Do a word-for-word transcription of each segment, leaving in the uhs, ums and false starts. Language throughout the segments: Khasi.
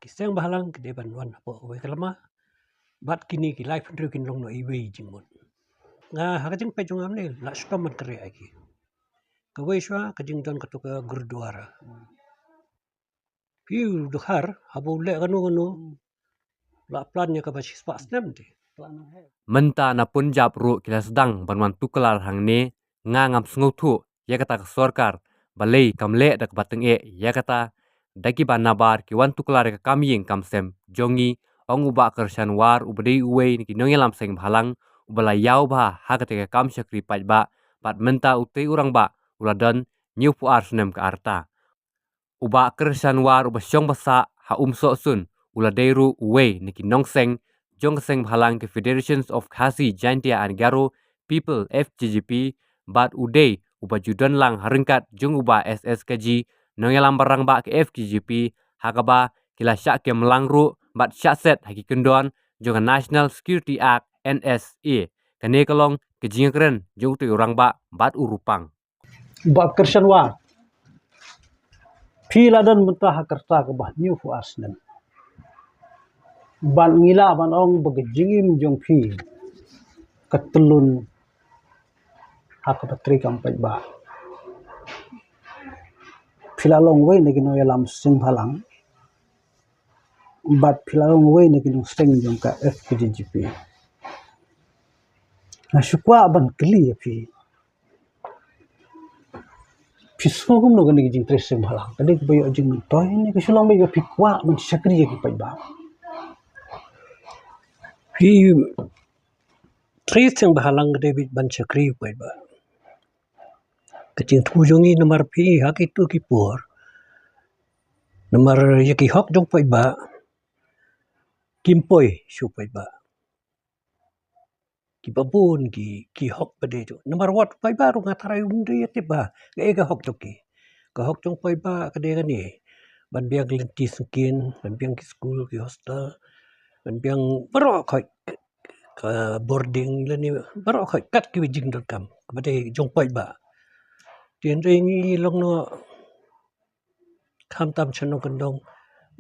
Ki seng bhalang ki dei ban wan hapoh kawei ka lama. Bad kine ki lai phew hynriew kin long noh iwei i jingmut. Nga ha ka jingpeit jong nga mynne la shitom ban kren ïa ki. Kawei shuwa ka jingdon kato ka gurdwara. Phi u dkhar haba u leh kano kano la plan ïa kaba shispah snem te. Mynta na Punjab ruh ki la sdang ban wan tuklar hangne, nga ngam sngewthuh ïa kata ka sorkar balei kam leh da kaba tyngeh ïa kata, da kiba nabar ki wan tuklar ïa ka kam ïing kam sem jong ngi, ong u Bah Kyrshan War uba dei uwei na ki nongïalam seng bhalang uba la ïaw bha ha kata ka kam shakri paidbah, bad mynta utei u rangbah u la don hynñiewphew ar snem ka rta. U Bah Kyrshan War uba shong ba sah ha Umsohsun u la dei ruh uwei na ki nongseng jong ka seng bhalang ka Federations of Khasi Jaintia and Garo People, F K J P, bad u dei uba ju don lang ha ryngkat jong u Bah S S Kaji, nongïalam rangbah ka F K J P, ha kaba ki la shah kem lang ruh bad shah set ha ki kyndon jong ka National Security Act, N S A. Kane ka long ka jingkren jong utei u rangbah bad u Rupang. Bah Kyrshan War, phi la don mynta ha ka rta kaba hynñiewphew ar snem. Bad ngi lah ban ong ba ka jingim jong phi ka tyllun ha kaba trei kam paidbah. Phi la long uwei na ki nongïalam seng bhalang. Bad phi la long uwei na ki nongseng jong ka F K J G P. Nga shu kwah ban kylli ïa phi. Phi sngew kumno kane ka jingtrei seng bhalang? Ka dei kaba ïoh jingmyntoi ne ka shu long beit ba phi kwah ban shakri ïa ki paidbah? Phi trei seng bhalang ka dei beit ban shakri ïa ki paidbah. Ka jingthmu jong ngi namar phi ha kito ki por, namar ïa ki hok jong paidbah kim poi sha paidbah. Kiba bun ki, ki hok ba dei tu. Namar wat paidbah ruh nga tharai um dei ïa tip ba kaei ka hok jong ki. Ka hok jong paidbah ka dei kane. Ban biang ki lynti syngkien, ban biang ki skul, ki hostel, ban biang baroh khoit, ka boarding lane baroh khoit kat ki jingdonkam kaba dei jong paidbah. Te hynrei ngi long noh khamtam sha nongkyndong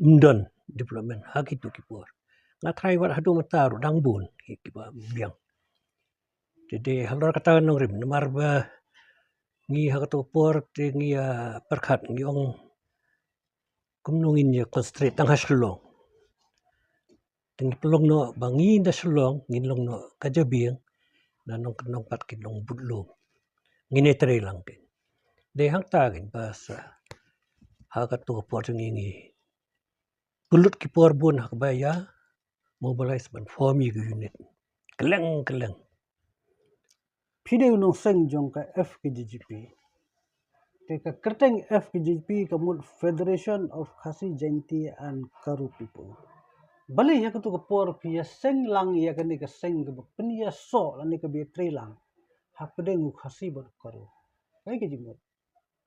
ym don development ha kito ki por. Nga tharai wat haduh mynta ruh dang bun ki, kiba biang. Te dei halor kata nongrim namar ba ngi ha kato por te ngi ïa pyrkhat ngi ong kumno ngin ïa concentrate tang ha Shillong. Te ngi pynlong noh ba ngi na Shillong ngin long noh ka jabieng, na nongkyndong pat kin long budlum. Ngin ïa trei lang kin. Dei hangta kin ba sa ha kato por ngi ngi pynlut ki por bun ha kaba ïa mobilize ban form ïa ki unit. Kylleng kylleng. Phi dei u nongseng jong ka F K J G P. Te ka kyrteng F K J P ka mut Federation of Khasi Jaintia and Garo People. Balei ha kato ka por phi ïa seng lang ïa kane ka seng kaba pynïasoh lane kaba ïatrei lang hapdeng u Khasi bad u Garo? Kaei ka jingmut?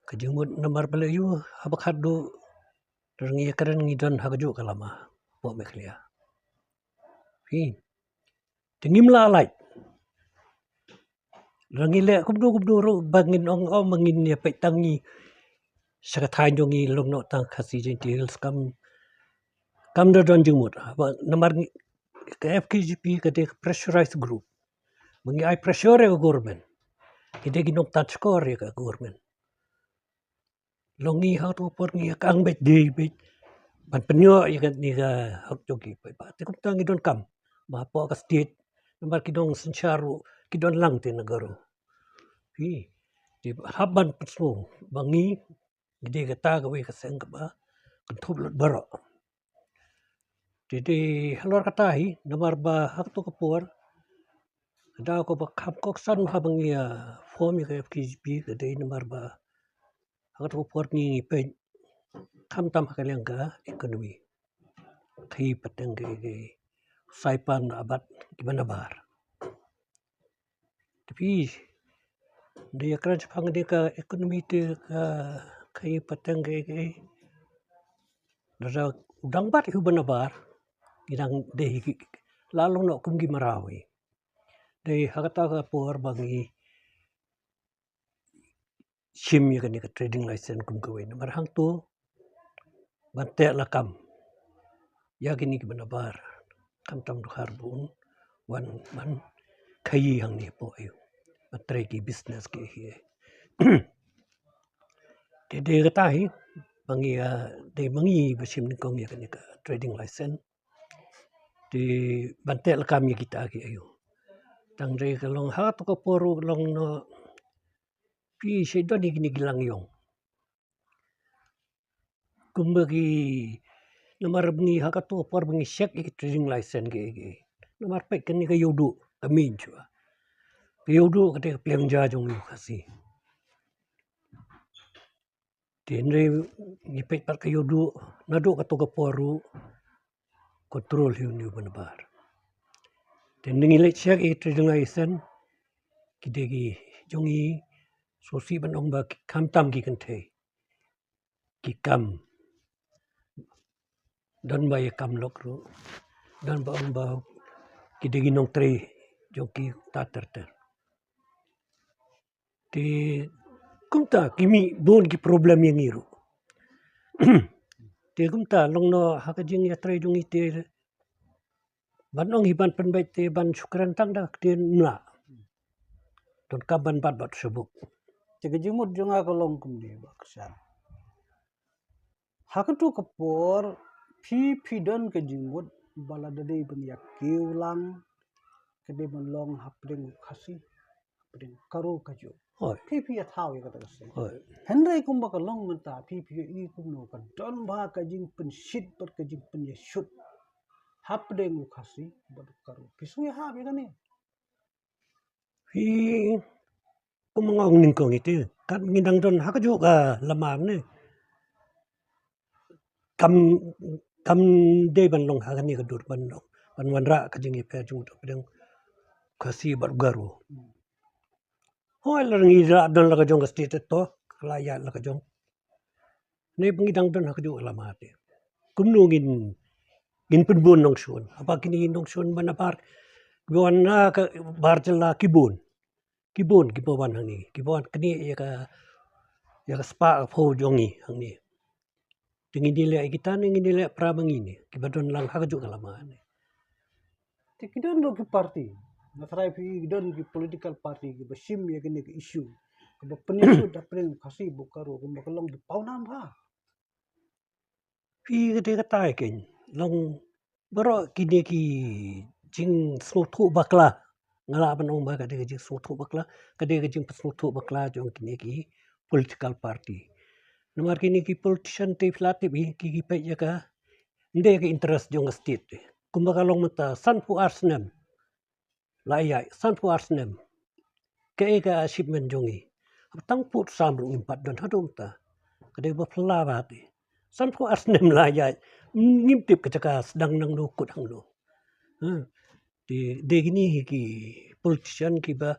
Ka jingmut namar balei ïa haba khatduh ngi ïa kren ngi don ha kajuh ka lama hapoh Meghalaya. Phi Te ngim lah lait. Lada ngi leh kumno kumno ruh ba ngin ong, oh, ma ngin ïa peit tang ngi sha ka thaiñ jong ngi long noh tang Khasi Jaintia Hills kam, kam da don jingmut. Ba namar ngi, ka F K J P ka dei ka pressurized group. Ba ngi ai pressure ïa ka government. Ki dei ki nongtan shkor ïa ka government. Long ngi ha kato por ngi ïa kang beit dei beit ban pynïoh ïa kane ka hok jong ki paidbah. Te kumta ngi donkam ba hapoh ka state namar ki nongsynshar ruh ki don lang te na Garo. Phi, te hap ban pynsngew ba ngi ngi dei kata kawei ka seng kaba kynthup lut baroh. Te dei halor kata hi namar ba ha kato ka por ka daw kaba kham kongsan ha ba ngi ïa form ïa ka F K J P ka dei namar ba ha kato ka por ngi ngi peit khamtam ha ka liang ka economy. Khaïi pateng ka, ka, u saipan, abat kiba nabar. Te phi, da ïa kren shaphang kane ka economy te ka khaïi pateng ka, ka, lada u dang bat hi uba nabar, ngi dang dei hi ki, la long noh kum ki mraw hi. Dei ha kata ka por ba ngi shim ïa kane ka trading license kum kawei namar hangto ban teh lakam ïa kine kiba nabar, khamtam dkhar bun wan ban khaïi hangne hapoh, ïoh ban trei ki business ki hi. Te dei kata hi ba ngi, ah, dei ma ngi ba shim nyngkong ïa kane ka trading license. Te ban teh lakam ïa kita ki, ïoh. Tang dei ka long ha kato ka por ruh ka long noh, phi shu don hi kine ki lang ïong. Kumba ki, namar ba ngi ha kato ka por ba ngi check ïa ki trading license ki, ki. Namar peit kane ka ïewduh ka mih shuwa. Ka ïewduh ka dei ka pliang ja jong u Khasi. Te hynrei ngi peit pat ka ïewduh naduh kato ka por ruh, control hi une uba nabar. Te ngi leit check ïa ki trading license, ki dei ki jong ngi, sngewsih ban ong ba ki khamtam ki kynthei ki kam. Don ba ïa kam lok ruh, don ba ong ba ki dei ki nongtrei jong ki ta ter ter. Te kumta ki mih bun ki problem ïa ngi ruh. Te kumta long noh ha ka jingïatrei jong ngi te ban ong hi ban pynbeit te ban shu kren tang da ka ktien mla. Donkam ban bat bad sha buk. Te ka jingmut jong nga ka long kumne Bah Kshaw. Ha kato ka por phi, phi don ka jingmut ba lada dei ban ïa kiew lang, ka dei ban long hapdeng u Khasi, hapdeng u Garo kajuh. Hooid. Phi, phi ïa thaw ïa kata ka seng. Hooid. Hynrei kumba ka long mynta phi, phi ïohi kumno, ka don bha ka jingpynshit bad ka jingpynïashut hapdeng u Khasi bad u Garo. Phi sngewhap ïa kane? Phi, kumba nga ong nyngkong ïa te, kat ngi dang don ha kajuh ka lama ne. Kam, kam dei ban long ha kane ka dur ban long, ban wanrah ka jingïapher jong u hapdeng u Khasi bad u Garo. Hooid, lada ngi la don la ka jong ka state to, ka la ïaid la ka jong. Ne ba ngi dang don ha kajuh ka lama te, kumno ngin, ngin pynbun nongshun? Haba kine nongshun ba nabar, kiba wan na ka bar jylla ki bun. Ki bun kiba wan hangne, kiba wan kane ïa ka, ïa ka spah ka phew jong ngi hangne. Te ngin ïaleh ïa kita ne ngin ïaleh para ma ngi ne, kiba don lang ha kajuh ka lama ne. Te ki don ruh ki party, nga tharai phi, ki don ki political party kiba shim ïa kane ka issue, kiba pynïashut hapdeng u Khasi bad u Garo, kumba ka long ki pawnam bha. Phi, ka dei kata ïa kane, long baroh kine ki jingsngewthuh bakla. Nga lah ban ong ba ka dei ka jingsngewthuh bakla, ka dei ka jingpynsngewthuh bakla jong kine ki political party. Namar kine ki politician te phi la tip hi, ki, ki peit ïa ka, ym dei ka interest jong ka state. Kumba ka long mynta, sanphew ar snem la ïaid, sanphew ar snem. Kaei ka achievement jong ngi? Haba tang pud sam ruh ngim pat don haduh mynta. Ka dei ba phylla bha te. Sanphew ar snem la ïaid, ngim tip ka jaka sdang nangno kut hangno. Ha. Te dei kine hi ki politician kiba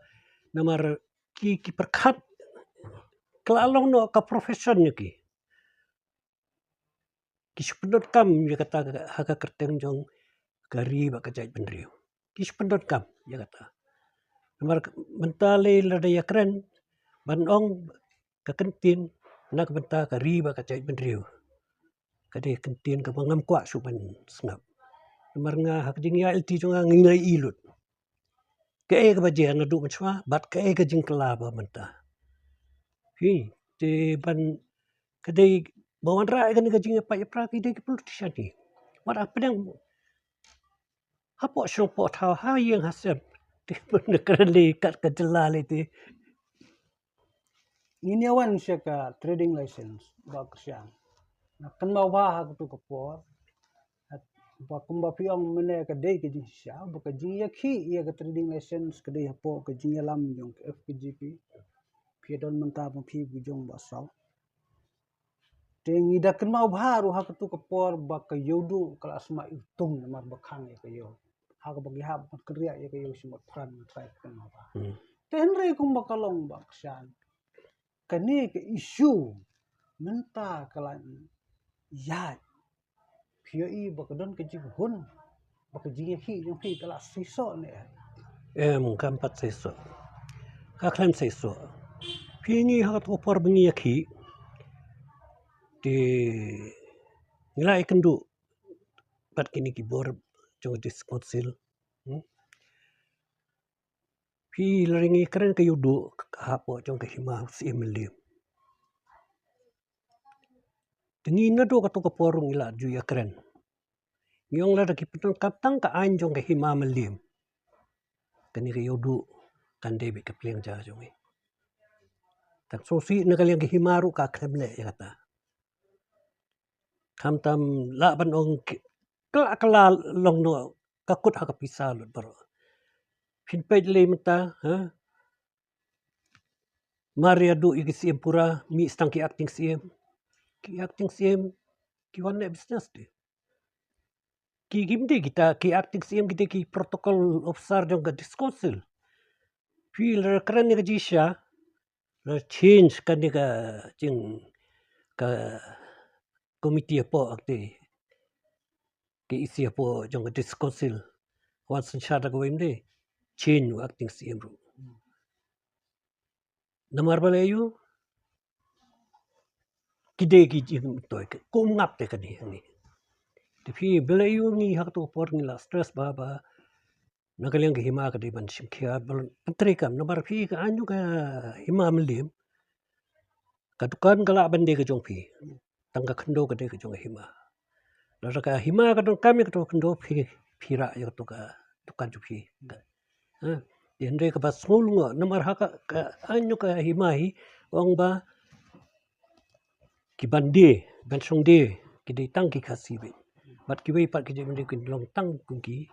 namar ki, ki pyrkhat ka la long noh ka profession ïa ki. Ki shu pyndonkam ïa kata ka, ha ka kyrteng jong ka ri bad ka jaitbynriew. Ki shu pyndonkam ïa kata. Namar ka, mynta lei lada ïakren ban ong ka kyntien na ka bynta ka ri bad ka jaitbynriew, ka dei ka kyntien kaba ngam kwah shuh ban sngap. Namar nga ha ka jingïaid lynti jong nga, nga ïohi lut kaei kaba jia naduh mynshuwa bad kaei ka jingkylla ba mynta. Hi, te ban, ka dei ba wanrah ïa kane ka jingïapait ïapra ki dei ki politician hi. Wat hapdeng, hapoh shong poh thaw, ha ïing ha sem. Te ban kren lei kat ka jylla lei te. Ngin ïa wan sha ka trading license, Bah Kshaw. Nga kynmaw bha ha kato ka por, ba kumba phi ong mynne, ka dei ka jingshisha ba ka jingïakhih ïa ka trading license ka dei hapoh ka jingïalam jong ka F K J P. Phi don mynta ba phi ba jong Bah Saw. Te ngi da kynmaw bha ruh ha kato ka por ba ka ïewduh ka la sma iwtung namar ba khang ïa ka ïew. Ha kaba ki hap ban kynriah ïa ka ïew shi mot phran, nga tharai phi kynmaw bha. Hmm. Te hynrei kumba ka long, Bah Kshaw, kane ka issue mynta ka la ïaid. Phi ïohi ba ka don ka jinghun, ba ka jingïakhih jong phi ka la seisoh ne? Em, kam pat seisoh. Ka khlem seisoh. Phi, ngi ha kato ka por ba ngi ïakhih, te ngi la ïakynduh kat kini ki bor jong ka District Council. Hmm? Phi la ring i kren ka ïudu ka hapoh jong ka hima u Syiem Mylliem. Te ngi naduh kato ka por ruh ngi la ju ïakren. Ngi ong lada ki pyndonkam tang ka aiñ jong ka hima Mylliem, kane ka ïudu kan dei beit ka pliang ja jong ngi. Tang sngewsih na ka liang ka hima ruh ka khlem leh ïa kata. Khamtam lah ban ong ki, ka la, ka la long noh, ka kut ha ka pisa lut baroh. Phin peit lei mynta, ha? Mar ïa duh ïa ki Syiem pura, mih sa tang ki acting Syiem. Ki acting Syiem ki wan leh business de. Ki, kim dei kita ki acting Syiem, ki dei ki protocol officer jong ka District Council. Phi la kren ïa ka jingshisha, la change kane ka jing, ka committee hapoh, ka dei ka E C hapoh jong ka District Council. Wan synshar da kawei, ym dei, change u acting Syiem ruh. Namar balei? Ïoh ki dei ki jingmyntoi, kum ngap te kane, kane. Te phi, balei ïoh ngi ha kato ka por ngi la stress ba, ba na ka liang ka hima ka dei ban shim khia, ban pyntreikam. Namar phi, ka aiñ jong ka hima Mylliem, ka dukan ka lah ban dei ka jong phi, tang ka khyndew ka dei ka jong ka hima. Lada ka hima ka donkam ïa kato ka khyndew, phi, phi rah ïa kato ka dukan jong phi. Ha? Hynrei kaba sngewlyngngoh namar ha ka, ka aiñ jong ka hima hi ong ba ki ban die, ban shong die, ki dei tang ki Khasi beit. Bad kiwei pat ki jingmyntoi ki long tang kum ki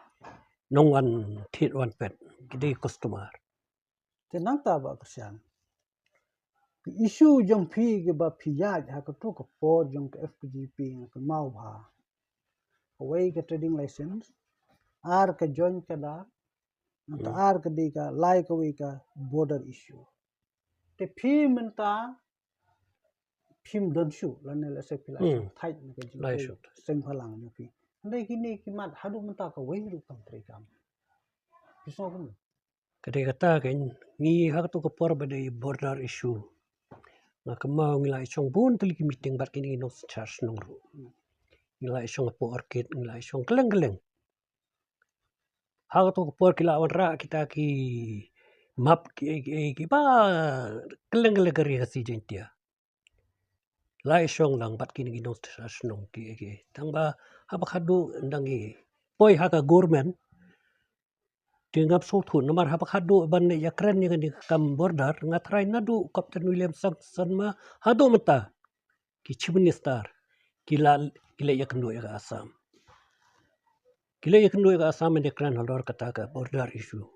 nongwan thied wan peit, ki dei customer. Te nangta Bah Kyrshan, ka issue jong phi kaba phi ïaid ha kato ka por jong ka F K J P nga kynmaw bha. Kawei ka trading license, ar ka joint cadre, nangta Hmm. ar ka dei ka, lai kawei ka border issue. Te phi mynta phim don shuh lane lehse phi la Hmm. shah thait na ka jingkyrkhu seng bhalang jong phi. Hynrei kine ki mat haduh mynta kawei ruh kam treikam. Phi sngew kumno? Ka dei kata kein, ngi ha kato ka por ba dei border issue, nga kynmaw ngi la ïashong bun tylli ki meeting bad kine ki nongsynshar shnong ruh. Ngi la ïashong hapoh Orchid, ngi la ïashong kylleng kylleng. Ha kato ka por ki la wanrah kita ki map ki, ki, ki, kiba kylleng kylleng ka Ri Khasi Jaiñtia. La ïashong lang bad kine ki nongsynshar shnong ki, ki. Tang ba haba khadduh ynda ngi poi ha ka government, te ngam sngewthuh namar haba khadduh ban ïakren ïa kane ka kam border, nga tharai naduh Captain William Sangma haduh mynta ki Chief Minister ki la, ki la ïakynduh ïa ka Assam. Ki la ïakynduh ïa ka Assam ban ïakren halor kata ka border issue.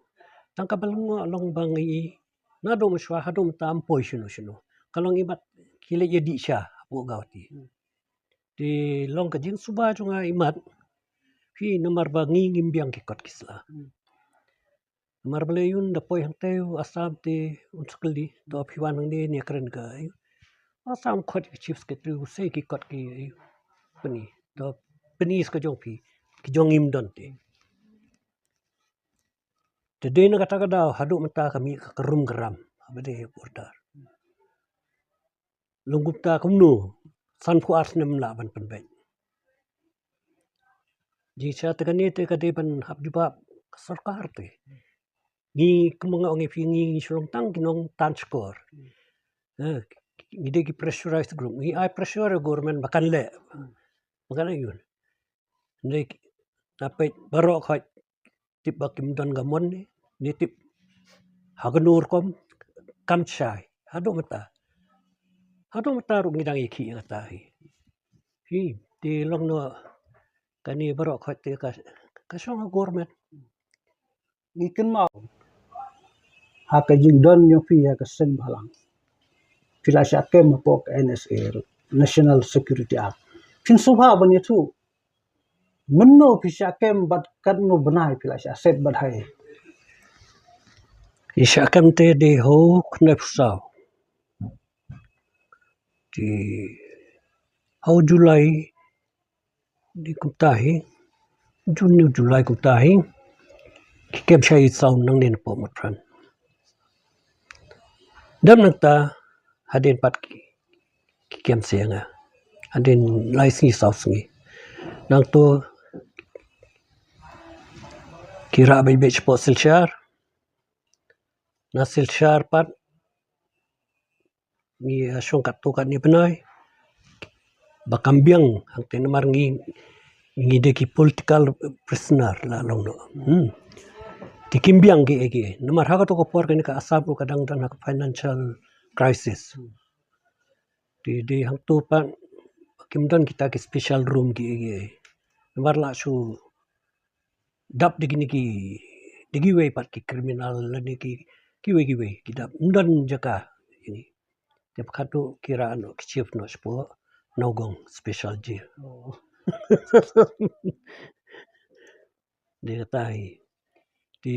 Tang kaba lyngngoh long ba ngi naduh mynshuwa haduh mynta ym poi shano shano. Ka long imat ki la ïadih sha hapoh Guwahati. Hmm. Te long ka jingsuba jong nga imat, phi, namar ba ngi ngim biang ki kot ki sla. Hmm. Namar balei? Ïoh da poi hangtei u Assam te un skylli, to phi wan hangne ne kren ka, ïoh Assam khot ka Chief Secretary, u sei ki kot ki, ïoh pyni, to pyni sa ka jong phi, ki jong ngim don te. Te dei na kata ka daw haduh mynta ka mih ka krum kram haba dei border. Long kumta kumno, sanphew ar snem lah ban pynbeit. Jingshisha te kane te ka dei ban hap jubab ka sorkar te. Ngi, kumba nga ong ïa phi, ngi, ngi shu long tang ki nongtan shkor. Eh, ngi dei ki pressurized group, ngi ai pressure ïa government ba kan leh. Ba kan leh ïun. Ngi dei ki, nga peit baroh khoit tip ba kim don ka mon ne, ne tip ha kano rukom, kam shai. Haduh mynta, haduh mynta ruh ngi dang ïakhih ïa kata hi. Hi, te long noh kane baroh khoit te ka, ka shong ha government. Ngi kynmaw ha ka jingdon jong phi ha ka seng bhalang, phi la shah kem hapoh ka N S A, National Security Act. Phin sngewbha ban ïathuh mynno phi shah kem bad katno bnai phi la shah set bad hai? Ngi shah kem te dei ha u khyndai phew saw. Te ha u July, dei kumta hi, June ne July kumta hi, ki kem shai saw nangne napoh Mawthadrain. Dang nangta hadien pat ki, ki kem sa ïa nga. Hadien lai sngi saw sngi. Nangto Ki rah beit beit shapoh Silchar. Na Silchar pat ngi, eh, shong katto katne bnai ba kam biang, hangta namar ngi, ngi dei ki political prisoner la long noh. Hmm. Te kim biang kiei kiei. Namar ha kato ka por kane ka Assam ruh ka dang don ha ka financial crisis. Te dei hangto pat kim don kita ki special room kiei kiei. Namar la shu dap da kine ki, da kiwei pat ki criminal lane ki, kiwei kiwei ki dap. Ym don jaka ïa ngi. Te pyrkhat ruh ki rah noh, ki shift noh shapoh Nongong special jail. Oh. Dei kata hi. Te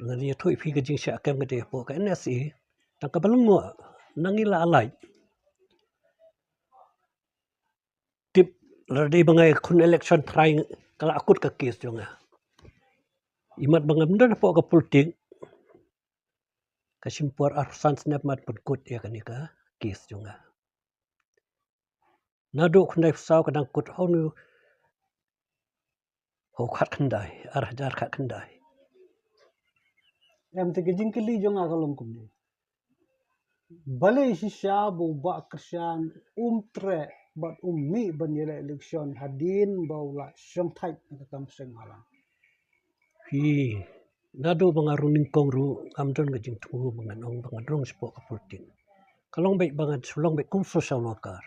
ngan ïathuh ïa phi ka jingshah kem ka dei hapoh ka N S A. Tang kaba lyngngoh na ngi la lait. Tip, lada dei ba nga ïakhun election trai ka la kut ka case jong nga. Imat ba ngam don hapoh ka politik, ka shim por arphew san snem mat pynkut ïa kane ka case jong nga. Naduh khyndaiphew saw ka dang kut, hynñiew, hynñiew khatkhyndai, ar hajar khatkhyndai. Em, te ka jingkylli jong nga ka long kumne. Balei shisha ba u Bah Kyrshan um treh bad um mih ban ïaleh election hadien ba u la shongthait na ka kam seng bhalang? Phi, naduh ba nga rung nyngkong ruh ngam don ka jingthmu ba ngan ong ba ngan rung shapoh ka politik. Ka long beit ba ngan shu long beit kum social worker.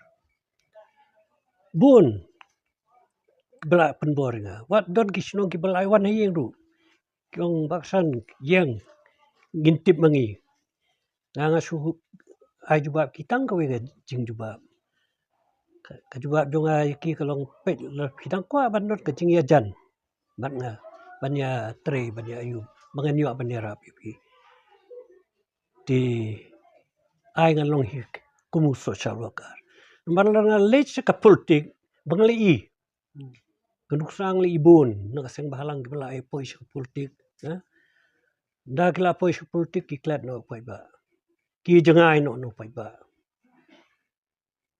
Bun ba la pynbor ïa nga. Wat don ki shnong kiba la ai wan ha ïing ruh, ki ong, "Bah Kyrshan, ïeng, ngin tip ma ngi." Nga, nga shu ai jubab ki tang kawei ka jingjubab. Ka, ka jubab jong nga ïa ki ka long, peit, lada phi dang kwah ban don ka jingïajan bad nga, ban ïatrei, ban ïa-aïu, ba ngan ïoh ban ïarap ïa phi, te ai ngan long hi kum u social worker. Namar lada nga leit sha ka politik ba nga la ïohi, ka nuksa nga la ïohi bun na ka seng bhalang kiba la ïa poi sha ka politik, ha? Ynda ki la poi sha ka politik ki klet noh paidbah, ki jngai noh na u paidbah.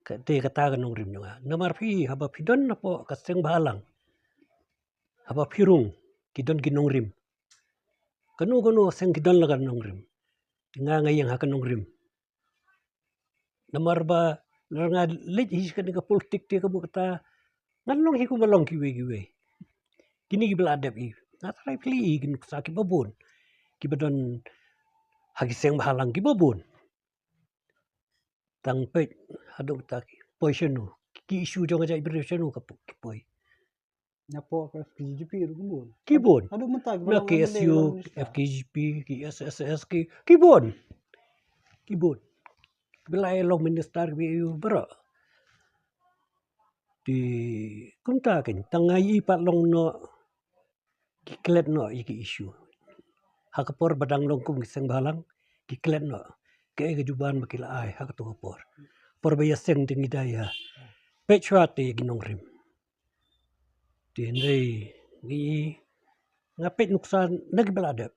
Ka dei kata ka nongrim jong nga. Namar phi, haba phi don hapoh ka seng bhalang, haba phi rung, ki don ki nongrim. Kano kano seng ki don la ka nongrim. Te nga, nga ïeng ha ka nongrim. Namar ba lada nga leit hi sha kane ka politik te ka mut kata ngan long hi kumba long kiwei kiwei. Kine kiba la dep hi, nga tharai phi la ïohi ki nuksa kiba bun kiba don ha ki seng bhalang kiba bun. Tang peit haduh kata ki poi shano, ki issue jong ka jaitbynriew shano ka po-, ki poi. Napoh ka F K J P ruh ki bun. Ki bun. Haduh mynta kiba long M L A, K S U, long minister. F K J P, ki S S S, ki, ki bun. Ki bun. Kiba la ïa long minister, kiba ïa baroh. Te kumta kein, tang nga ïohi pat long noh, ki klet noh ïa ki issue. Ha ka por ba dang long kum ki seng bhalang, ki klet noh. Kaei ka jubab ba ki la ai ha kato ka por. Por ba ïaseng te ngi da ïa peit shuwa te ïa ki nongrim. Te hynrei ngi, nga peit nuksa na kiba la dep.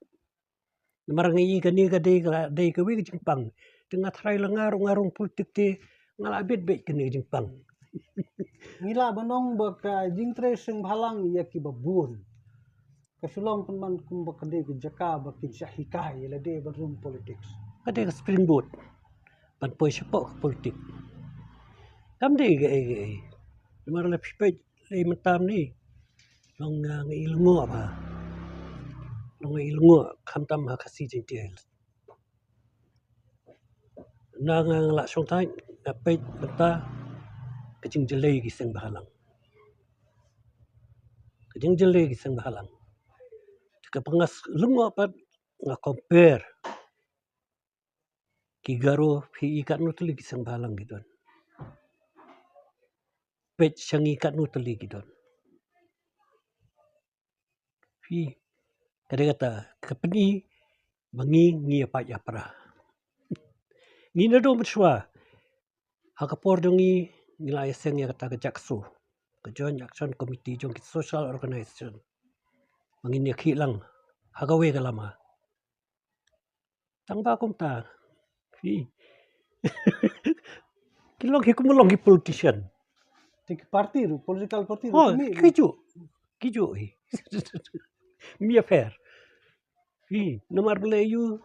Namar nga ïohi kane ka dei, ka dei kawei ka jingpang. Te nga tharai lada nga rung, nga rung politik te nga la bit bit kane ka jingpang. Ngi lah ban ong ba ka jingtrei seng bhalang ïa kiba bun ka shu long pynban kumba ka dei ka jaka ba kin shah hikai ïa lade ban rung politics. Ka dei ka springboard ban poi shapoh ka politik. Kam dei kaei kaei. Namar lada phi peit lei mynta mynne, long, ah, nga i lyngngoh bha. Long nga i lyngngoh khamtam ha Khasi Jaiñtia Hills. Na nga, nga la shongthait, nga peit mynta ka jingjyllei ki seng bhalang. Ka jingjyllei ki seng bhalang. Te kaba nga s-, lyngngoh pat nga compare. Ki Garo, phi i katno tylli ki seng bhalang ki don. Peit sha ngi katno tylli ki don. Phi, ka dei kata, ka pyni ba ngi, ngi ïa pait ïa pra. Ngi naduh mynshuwa, ha ka por jong ngi, ngi la ïaseng ïa kata ka JACSO, ka Joint Action Committee jong ki social organization. Ba ngin ïakhih lang ha kawei ka lama. Tang ba kumta. Phi. Ki long hi kum long hi politician. Te ki party ruh, political party ruh, oh, ki mih ki ju. Ki ju hi. Mia pher. Hi, namar balei ïa u.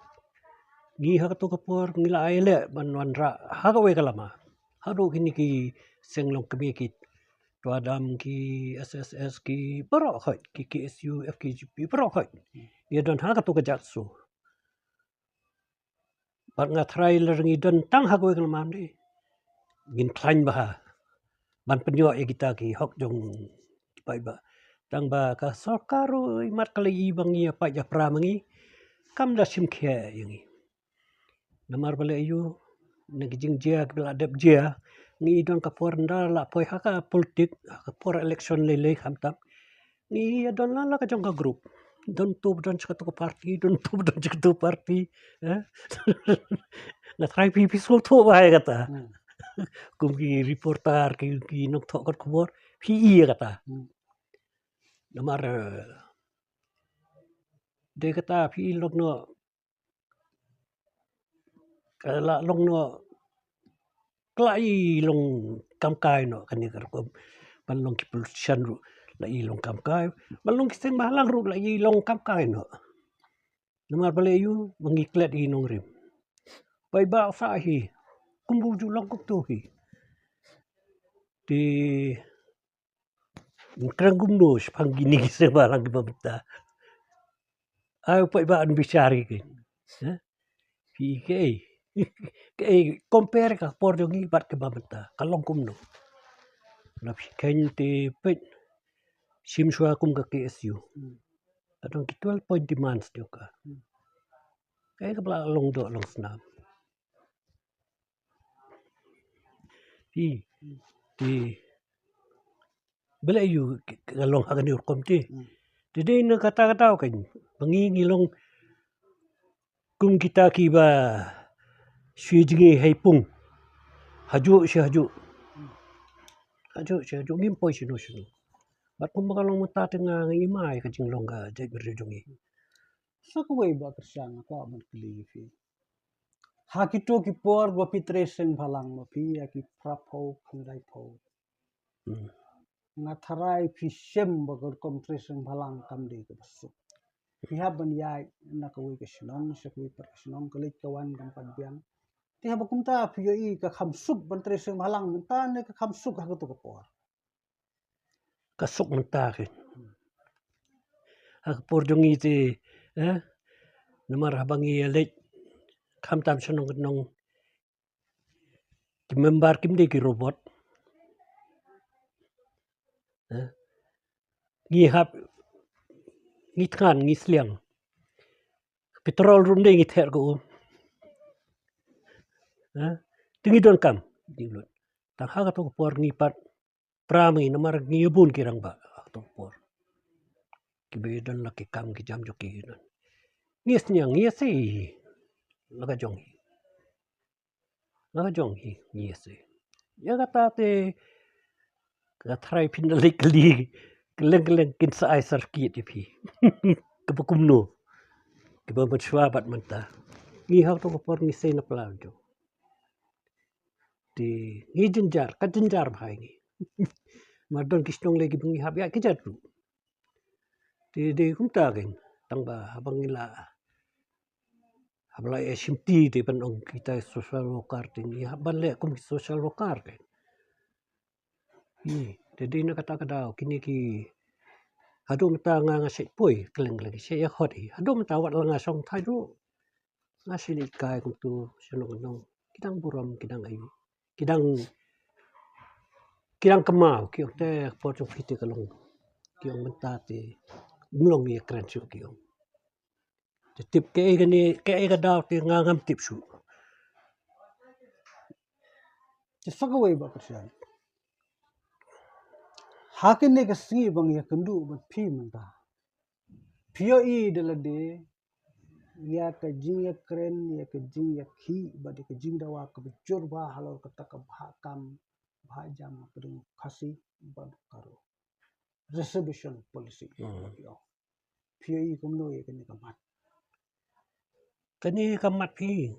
Ngi ha kato ka por, ngi la ai leh, ban wanrah, ha kawei ka lama. Haduh kine ki seng longkmie ki. Twadam ki, S S S ki, baroh khoit, ki K S U, F K J P, baroh khoit. Ïa don ha kato ka jaka. Bad nga tharai lada ngi don tang ha kawei ka lama de, ngin khlaiñ bha ban pynïoh ïa kita ki hok jong ki paidbah. Tang ba ka sorkar ruh i mat ka la ïohi ba ngi ïa pait ïa pra ma ngi, kam da shim khia ïa ngi. Namar balei ïa u, na ki jingjia kiba la dep jia, ngi don ka por ynda la poi ha ka politik, ha ka por election lei lei khamtam. Ngi ïa don la la ka jong ka group. Don tu ba don sha kato ka party, don tu ba don sha kato party. Eh? Nga tharai phi, phi sngewthuh bha ïa kata. Hmm. Kum ki reporter, ki, ki nongthoh kot khubor, phi ïohi ïa kata. Hmm. Namar, eh, dei kata phi long noh, ka la long noh, ka la i long kam kai noh, kane ka rukom. Ban long ki politician ruh, la i long kam kai. Ban long ki seng bhalang ruh, la i long kam kai noh. Namar balei ïa u, ba ngi klet i nongrim. Paidbah u sah hi, kumno ju long kumto hi. Te, kren kumno shaphang kine ki seng bhalang kiba mynta. Ai u paidbah un bishar ïa ki. Eh? Phi kaei. Kaei compare ka por jong ngi bad kiba mynta. Ka long kumno. La phi kheiñ te peit. Shim shuwa kum ka K S U. Hmm. Ka don ki twelve point demands jong ka. Hmm. Kaei kaba la long doh long snam. Te, te, balei ïa u ka long ha kane ka rukom te. Hmm. Te dei na kata ka daw kan, ba ngi ngi long kum kita kiba shu jngi ha i pung. Hajuh shi hajuh. Hajuh shi hajuh, ngim poi shano shano. Bad kumba ka long mynta te nga ngi ïa i mai ka jinglong ka jaitbynriew jong ngi. Sa kawei Bah Kyrshan nga kwah ban kylli ïa phi. Ha kito ki por ba phi trei seng bhalang ma phi ïa ki phra phew khyndai phew. Hmm. Nga tharai phi shem ba ka rukom trei seng bhalang kam dei kaba suk. Phi hap ban ïaid na kawei ka shnong sha kawei pat ka shnong, ka leit ka wan kam pat biang. Te haba kumta phi ïohi ka kham suk ban trei seng bhalang mynta ne ka kham suk ha kato ka por. Ka suk mynta kein. Ha ka por jong ngi te, eh, namar haba ngi ïa leit khamtam shnong ka shnong, ki member kim dei ki robot. Eh, ngi hap, ngi thngan, ngi sliang. Petrol ruh ym dei ngi ther ka um. Eh, te ngi donkam. Tang ha kato ka por ngi pat pra ma ngi namar ngi ïa bun ki rangbah ha kato ka por. Kiba ïa don la ki kam ki jam jong ki ïa don. Ngi ïa sniang, ngi ïa sei la ka jong hi. La ka jong hi, ngi ïa sei. Ïa kata te, ka tharai phin da leit kylli kylleng kylleng kin sa ai certificate ïa phi. Kaba kumno. Kiba mynshuwa bad mynta. Ngi ha kato ka por ngi sei na pla jong. Te ngi jynjar, ka jynjar bha ïa ngi. Mar don ki shnong lei kiba ngi hap ïaid ki jait ruh. Te dei kumta kein, tang ba haba ngi la, haba la ïa shimti te ban ong kita social worker te ngi hap ban leh kum ki social worker kein. Hi, te dei na kata ka daw kine ki, haduh mynta nga nga shait poi kylleng kylleng, shait ïa khot hi. Haduh mynta wat la nga shong thait ruh. Nga shait leit kai kumto shnong shnong. Ki dang burom, ki dang aiu. Ki dang, ki dang kynmaw, ki ong te ka por jong phi te ka long. Ki ong mynta te ym long ïa kren shuh ki ong. Te tip kaei kane, kaei ka daw te nga ngam tip shuh. Te sa kawei Bah Kyrshan. Ha kane ka sngi ba ngi ïakynduh bad phi mynta. Phi ïohi da lade ïa ka jingïakren, ïa ka jingïakhih bad ïa ka jingdawa kaba jur bha halor kata ka bhah kam bhah jam hapdeng Khasi bad Garo. Reservation policy. Hmm. Phi ïohi kumno ïa kane ka mat? Kane ka mat phi.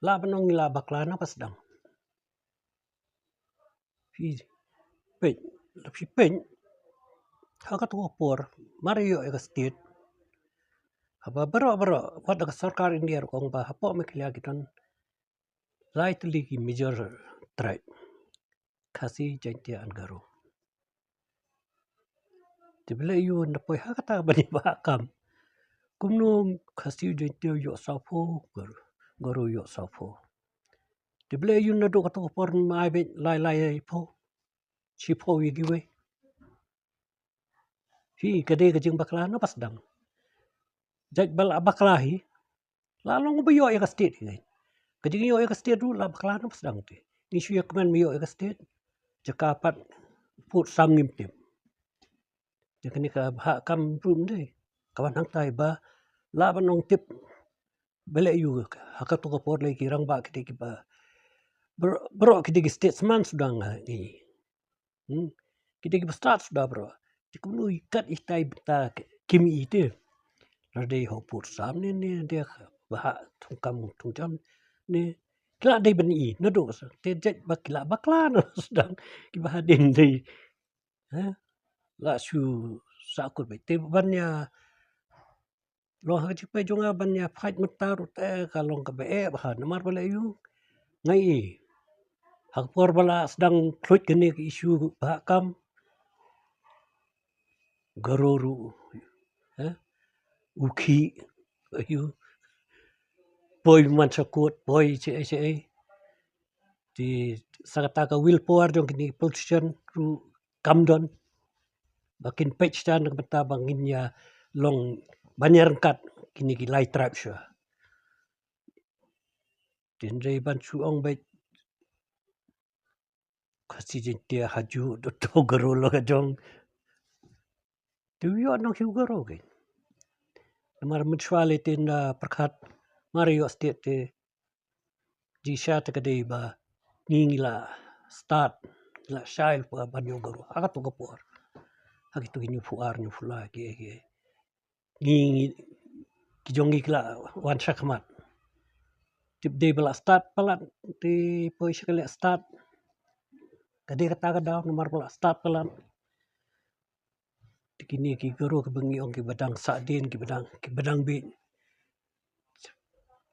Lah ban ong ngi la bakla na ba sdang. Phi peit, la phi peit. Ha katu ka por, mar ïoh ïa ka state, haba baroh baroh, wat da ka sorkar India ruh ka ong ba hapoh Meghalaya ki don lai tylli ki major tribe, Khasi, Jaintia and Garo. Te balei ïoh na poi ha kata ban ïa ba kam? Kumno Khasi, Jaintia ïoh sawphew, Garo, Garo ïoh sawphew? Te balei ïoh naduh katu ka por ma ai beit lai lai phew, shiphew ïa kiwei? Hi, ka dei ka jingbakla na ba sdang. Jait ba la bakla hi, la long ba ïoh ïa ka state hi. Ka jingïoh ïa ka state ruh la bakla na ba sdang te. Ngi shu ïa kmen ba ïoh ïa ka state, jaka pat pud sam ngim tip. Ïa kane ka ba kam ruh ym dei. Ka wan hangtai ba la ban ong tip. Balei ïoh ha katu ka por lei ki rangbah ki dei kiba, baroh, baroh ki dei ki statesman suda ngi. Hmm. Ki dei kiba stad suda baroh. Te kumno i kat itai bynta ki, kim i te. Lada dei ha u pud sam ne, ne dei ba ha thungkam thungjam ne. Ki la dei ban i naduh sa. Te jait ba ki la bakla na sdang kiba hadien dei. Ha? La shu sahkut beit te ban ïa long ha ka jingpeit jong nga ban ïa fight mynta ruh te ka long kaba eh bha namar balei ïoh. Nga i ha ka por ba la sdang khluit kane ka issue ba kam, Garo ruh, eh, u khih, ïoh, poi man sha kut, poi shaei shaei. Te sa kata ka willpower jong kine ki politician ruh kam don. Ba kin peit sha na ka bynta ba ngin ïa long ban ïa ryngkat kine ki lai tribe shuwa. Te hynrei ban shu ong beit Khasi, Jaintia, Hajuh, Doto, Garo la ka jong. Te u ïoh nonghiu Garo kein. Namar mynshuwa lei te ynda pyrkhat mar ïoh state te, jingshisha te ka dei ba ngi ngi la start, ngi la shai lypa ban ïoh Garo ha katu ka por. Ha kitu ki hynñiewphew ar, hynñiewphew lai ki, ki, ngi, ngi, ki jong ngi ki la wan sha khmat. Tip dei ba la start palat, te poi sha ka leh start. Ka dei kata ka daw namar ba la start palat. Te kine ki Garo kiba ngi ong kiba dang sahdien, kiba dang, kiba dang bieit.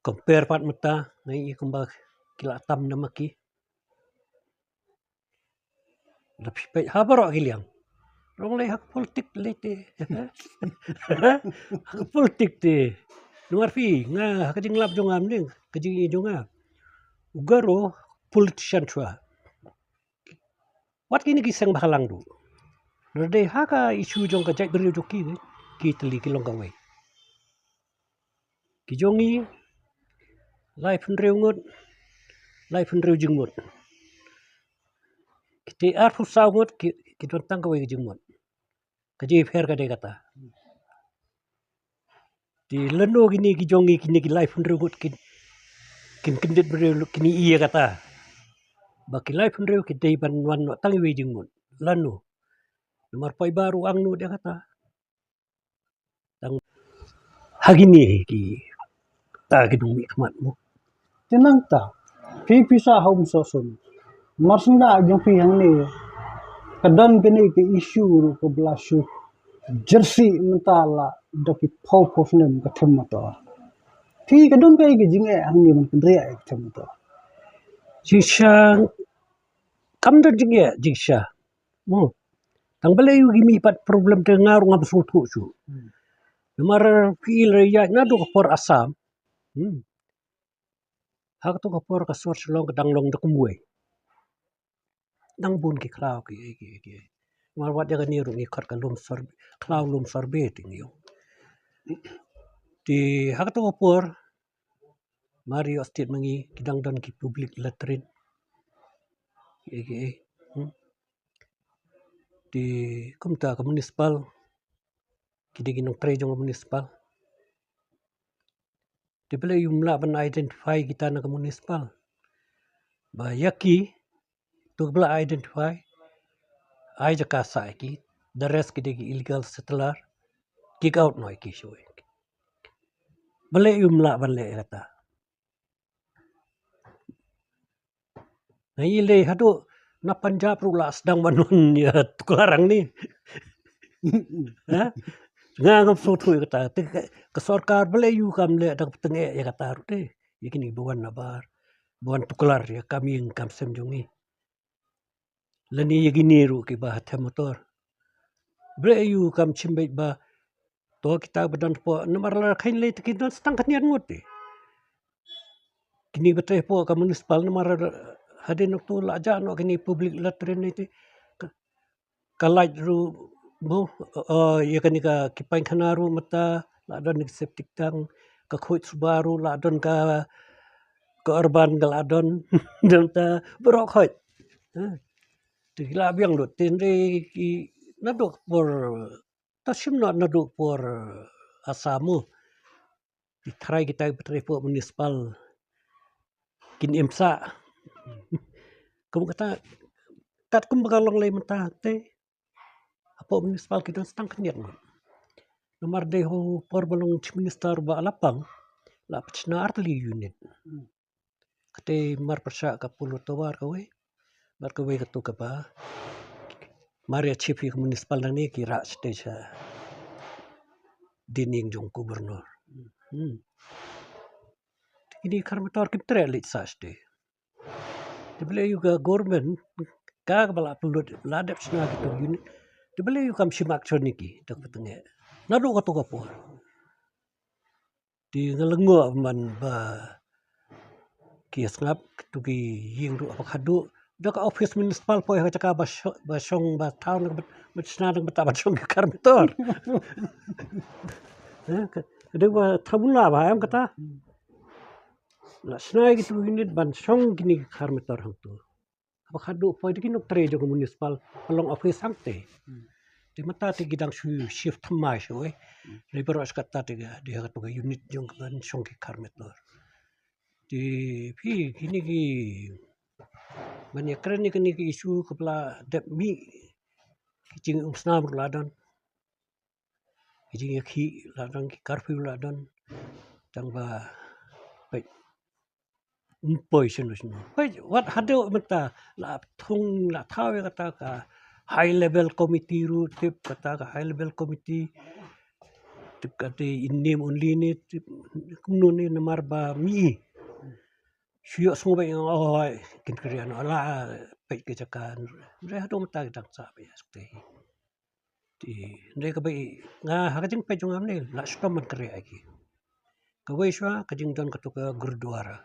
Compare pat mynta, nga i kumba ki la tam na ma ki. Lada phi peit ha baroh ki liang. Long lei ha ka politik lei te. Ha ka politik te. Namar phi nga ha ka jinglap jong nga mynne, ka jingïohi jong nga, u Garo politician shuwa. Wat kine ki seng bhalang ruh, lada dei ha ka issue jong ka jaitbynriew jong ki, ki tylli ki long kawei. Ki jong ngi laiphew hynriew ngut, laiphew hynriew jingmut. Kite arphew saw ngut ki, ki don tang kawei ka jingmut. Ka jingpher ka dei kata. Te lano kine ki jong ngi kine ki laiphew hynriew ngut kin, kin kyndit briew, kin ïohi ïa kata ba ki laiphew hynriew ki dei ban wan noh tang iwei jingmut. Lano? Namar paidbah ruh angnud ïa kata. Tang ha kine kita ki nongmihkhmat mo. Te nangta phi, phi sah ha Umsohsun, mar sngewbha jong phi hangne ka don kane ka issue ruh kaba la shu jyrsieh mynta la da ki phew phew snem ka them motor. Phi ka don kaei ka jingeh hangne ban pynriah ïa ka them motor? Jingshisha kam don jingeh, jingshisha. Mo. Tang balei ïoh ki mih pat problem te nga ruh ngam sngewthuh shuh. Hmm. Namar phi la ïaid naduh ka por Assam. Hmm. Ha katu ka por ka sor Shillong ka dang long da kumwei. Dang bun ki khlaw ki, ki, ki. Namar wat ïa kane ruh ngi khot ka lum sor, khlaw lum sorbet te ngi ong. Te ha katu ka por mar ïoh state ma ngi ki dang don ki public latrine. Ki, ki, hmm. Te kumta ka municipal, ki dei ki nongtrei jong ka municipal. Te balei ym lah ban identify kita na ka municipal? Ba ïa ki to ba la identify, ai jaka sah ïa ki, the rest ki dei ki illegal settler, kick out noh ïa ki shuh. Balei ym lah ban leh ïa kata? Nga i lei haduh na Punjab ruh la sdang ban wan ïa tuklar hangne. Ha? Nga ngam sngewthuh ïa kata. Te ka, ka sorkar balei ïoh kam leh da ka pyrthei ïa kata ruh te. Ïa kine ba wan nabar, ba wan tuklar ïa ka kam ïing kam sem jong ngi. Lane ïa kine ruh kiba ha them motor. Balei ïoh kam shim beit ba to kita ba don hapoh, namar la kheiñ lei te ki don tang khyndiat ngut te. Kine ba trei hapoh ka municipal namar hadien nangto la jah noh kine public latrine te. Ka, ka lait ruh mo, eh, ïa kane ka ki painkhana ruh mynta la don ki septic tank, ka khuid suba ruh la don ka, ka urban ka la don. Don ta baroh khuid. Ha. Te ki la biang lut te hynrei ki naduh por, ta shim noh naduh por, eh, Assam mo. Ki tharai kita ba trei hapoh municipal kin im sah. Kum kata, katkum ba ka long lei mynta te. Hapoh municipal ki don tang khyndiat ngut. Namar dei ha u por ba long chief minister Bah Lapang la pynshna artylli unit. Kata mar pyrshah ka Polo Tower kawei. Bad kawei kato kaba mar ïa chief ïa ka municipal nangne ki rah shatei sha dieng jong u governor. Hmm. Te kine ki Khar Metor kim treh leit sah shatei. Te balei ïoh ka government ka kaba la pynlut la dep shna kito ki unit. Te balei ïoh kam shim action ïa ki da ka pyrthei. Naduh kato ka por. Te nga lyngngoh man ba ki ïa sngap kito ki ïing ruh ba khadduh da ka office municipal poi ha ka jaka ba sho-, ba shong ba thaw na ba, ba shna na ba ta ba shong ki Khar Metor. Eh, ka, ka dei ba thaw bun la ba em kata. La shna ïa kito ki unit ban shong kine ki Khar Metor hangto. Haba khadduh poi te ki nongtrei jong ka municipal ka long office hangte. Hmm. Te mynta te ki dang shu shift thymmai shuh eh. Hmm. Dei baroh shi katta te ka dei ha kato ka unit jong ka ban shong ki Khar Metor. Te phi kine ki ban ïakren ïa kine ki issue kaba la dep mih ki jingumsnam ruh la don. Ki jingïakhih la don, ki curfew la don. Tang ba peit ym poi shano shano. Peit wat haduh mynta la thung la thaw ïa kata ka high level committee ruh, tip kata ka high level committee. Tip kata in name only ne, tip kumno ne namar ba mih. Shu ïohsngew beit, oh, kin kren noh la peit ka jaka. Hynrei haduh mynta ki dang sah beit ïa kata. Te hynrei kaba i nga ha ka jingpeit jong nga mynne la shitom ban kren ïa ki. Kawei shuwa ka jingdon kato ka gurdwara.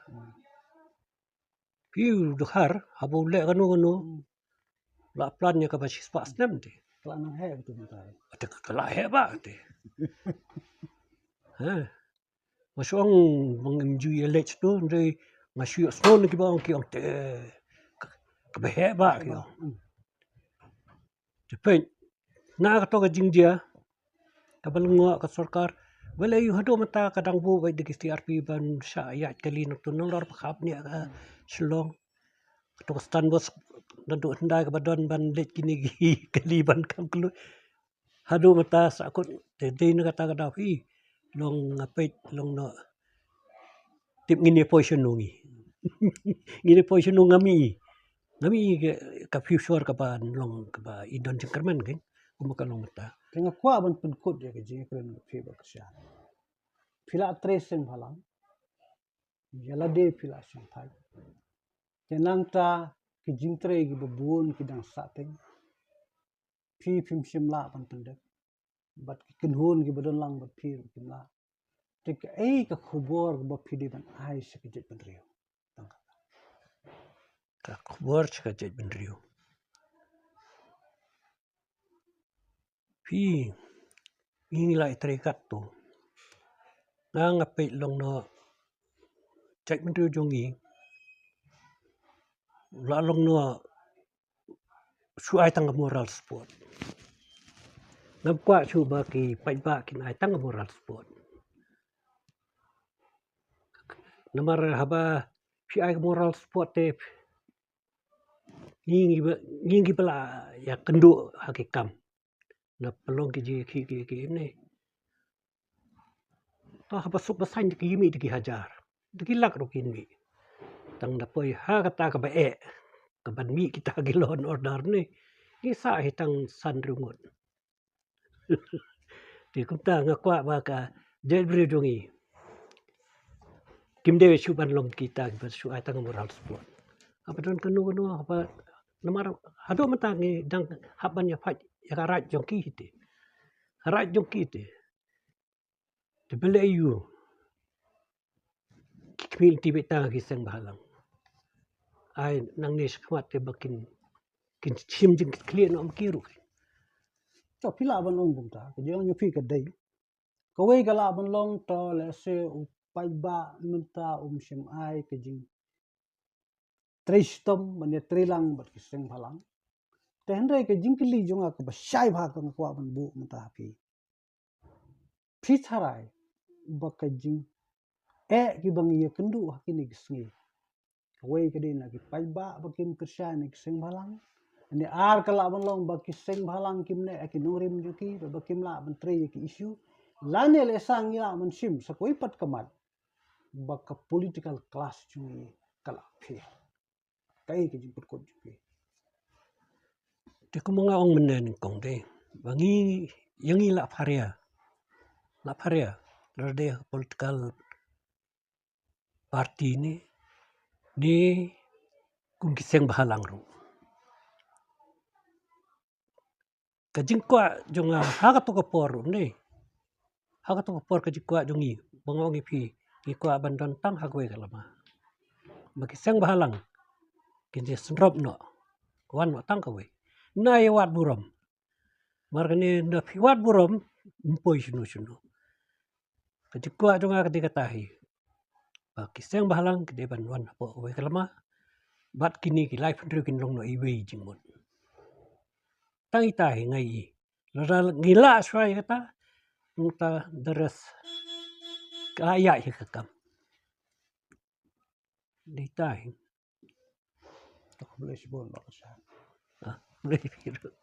Phi u dkhar haba u leh kano kano la plan ïa kaba shispah snem te. Ka la nang heh kato mynta. Te ka la heh ba te. Ha. Nga shu ong bang im ju ïaleit to hynrei nga shu ïohsngew na kiba ong ki ong te kaba heh ba ki ong. Te peit na kato ka jingjia kaba lyngngoh ka sorkar. Balei ïoh haduh mynta ka dang buh beit da ki C R P ban shah ïaid kali na to nalor ba khap ne ka Shillong. Kato ka stand bus naduh hyndai kaba don ban leit kine ki kali ban kam kloi. Haduh mynta sahkut te dei na kata ka daw hi. Long nga peit long noh. Tip ngin ïa poi shano ngi. Ngin ïa poi shano nga mih. Nga mih ka, ka future kaba long kaba i don jingkyrmen kein. Kumba ka long mynta. Te nga kwah ban pynkut ïa ka jingkren ka phi ba kyrshan. Phi la trei seng bhalang. Ïa lade phi la shongthait. Te nangta ki jingtrei kiba bun ki dang sahteng. Phi phim shym lah ban pyndep. Bad ki kynhun kiba don lang bad phi ruh kim lah. Te kaei ka khubor kaba phi dei ban ai sha ka jaitbynriew? Tang kata. Ka khubor sha ka jaitbynriew. Phi ngi la ïatrei katto. Nga nga peit long noh jaitbynriew jong ngi. La long noh shu ai tang ka moral support. Ngam kwah shuh ba ki paidbah kin ai tang ka moral support. Namar haba phi ai ka moral support te ngi ngi ba, ngi ngi ba la ïakynduh ha ki kam. Na pynlong ki jingïakhih ki, ki ne. To haba suk ba saiñ da ki ïa mih da ki hajar. Da ki lak ruh kin mih. Tang da poi ha kata kaba eh. Kaban mih kita ki law and order ne. Ngi sah hi tang san hynriew ngut. Te kumta nga kwah ba ka jaitbynriew jong ngi kim dei shu ban long kita kiba shu ai tang moral support. Haba don kano kano haba namar haduh mynta ngi dang hap ban ïa fight ïa ka right jong ki hi te. Ka right jong ki te. Te balei ïa u ki khmih lynti beit tang ki seng bhalang. Ai nangne shakhmat te ba kin kin shim jingkitkhlieh noh ma ki ruh. To phi lah ban ong kumta ka jong ngi phi ka dei. Kawei ka lah ban long to lehse u paidbah mynta um shym ai ka jingtrei shitom ban ïatrei lang bad ki seng bhalang. Te hynrei ka jingkylli jong nga kaba shai bha ka nga kwah ban buh mynta ha phi. Phi tharai ba ka jingeh kiba ngi ïakynduh ha kine ki sngi. Kawei ka dei na ki paidbah ba kim kyrshan ïa ki seng bhalang. Ne ar ka lah ban long ba ki seng bhalang kim neh ha ki nongrim jong ki ba kim lah ban trei ïa ki issue. Lane lehse ngi lah ban shim sa kawei pat ka mat ba ka political class jong ngi ka lah pher. Kaei ka jingpynkut jong phi? Te kumba nga ong mynne nyngkong te ba ngi ïa ngi lah pharia. Lah pharia lada dei political party ne ne kum ki seng bhalang ruh. Ka jingkwah jong nga ha kato ka por ruh ne ha kato ka por ka jingkwah jong ngi ba nga ong ïa phi ngi kwah ban don tang ha kawei ka lama. Ba ki seng bhalang kin jingïasynrop noh wan noh tang kawei. Na ïa wad burom. Mar kane na phi wad burom ym poi shano shano. Ka jingkwah jong nga ka dei kata hi ba ki seng bhalang ki dei ban wan hapoh kawei ka lama. Bad kine ki laiphew hynriew kin long noh iwei i jingmut. Tang ita hi nga i lada ngi lah shuwa ïa kata. Nangta the rest ka ïa hi ka kam. Dei ita hi. To khublei shibun ba ka sha. Ah, khublei shibun.